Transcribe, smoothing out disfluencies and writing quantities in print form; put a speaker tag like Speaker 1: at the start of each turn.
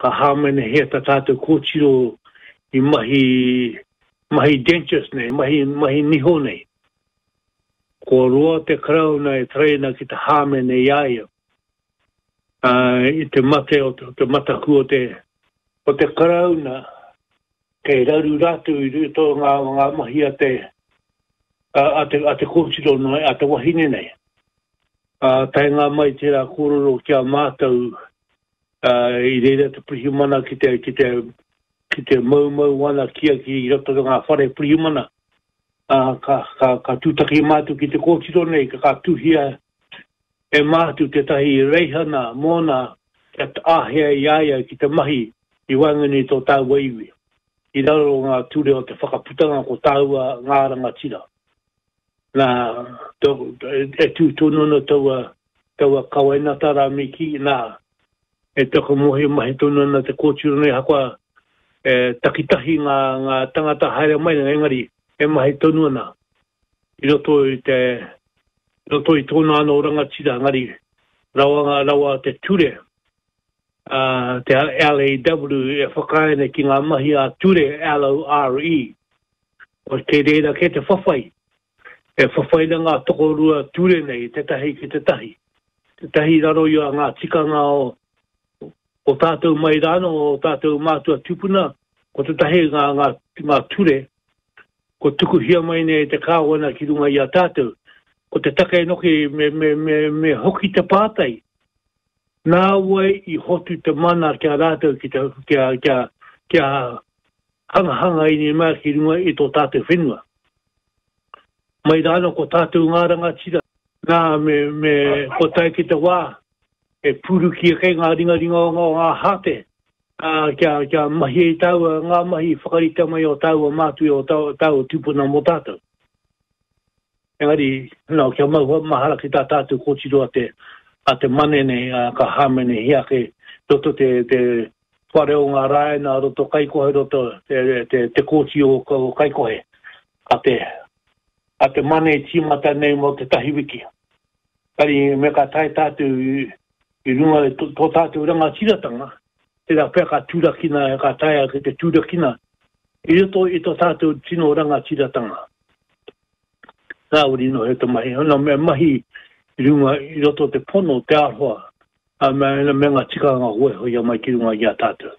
Speaker 1: Ka hāmenehia tā tātou kōtiro i mahi, mahi dentures nei, mahi, mahi niho nei. Kua roa te Karauna e tereina ki te hāmene i a ia. Ā, i te mate o te, te mataku o te, o te Karauna, kei raru rātou i roto ngā, ngā mahi a te, a, a te, a te kōtiro nei, a te wahine nei. Ā, taenga mai tērā kōrero ki a mātou, ā, i reira te pirihimana ki te, ki te, ki te moumou ana kia ki roto i ngā whare pirihimana. Ā, ka, ka, ka tūtaki mātou ki te kōtiro nei, ka, ka tuhia e mātou tētahi reihana mōna kia āhea i a ia ki te mahi i waenganui i tō tāua iwi, i raro ngā ture o te whakaputanga ko tāua ngā rangatira. Nā, e tū tonu ana taua, taua kawenata rā me kī, nā, e taku mōhio mahi tonu ana te kōtiro nei ahakoa e takitahi ngā, ngā tangata haere mai nei, engari e mahi tonu ana i roto i te, i roto i tōna anō rangatira, engari rawa, rawa te ture, a, te LAW e whakaae ana ki ngā mahi ā-ture, LORE, Kei reira kē te whawhai. E whawhai ana ngā tokorua ture nei, tētahi ki tētahi. Tētahi i raro i ngā tikanga o, o tātou mai rānō, o tātou mātua tūpuna, ko tētahi ngā, ngā, ngā ture kua tukuhia mai nei e te Kāwana ki runga i a tātou. Ko te take noki me, me, me, me hoki te pātai, nā wai i hotu te mana ki a rātou ki te, kia, kia, kia hangahanga i mea ki runga i tō tātou whenua. Mai rānō ko tātou ngā rangatira, nā, me, me, kua tae ki te wā e pūruki ake ngā ringaringa o ngā, o ngā hāte, ā, kia, kia mahi ai tāua ngā mahi whakarite mai o tāua mātua, o tā, tāua tūpuna mō tātou. Engari, no, kia mau mahara ki tā tātou kōtiro a te, a te mane nei, ā, ka hāmenehia ake roto te, te whare o ngā rāina, roto Kaikohe, roto te, te, te kōti o, o Kaikohe, a te, a te mane i tīmata nei mō te tahi wiki. Engari, me ka tae tātou i, i runga i tō tātou rangatiratanga, tērā pea ka turakina, ka taea ki te turakina i roto i tō tātou tino rangatiratanga. Rāwiri noa he te mahi. Ana me mahi i runga i roto te pono, te aroha, a me, me ngā tikanga hoehoia mai ki runga i a tātou.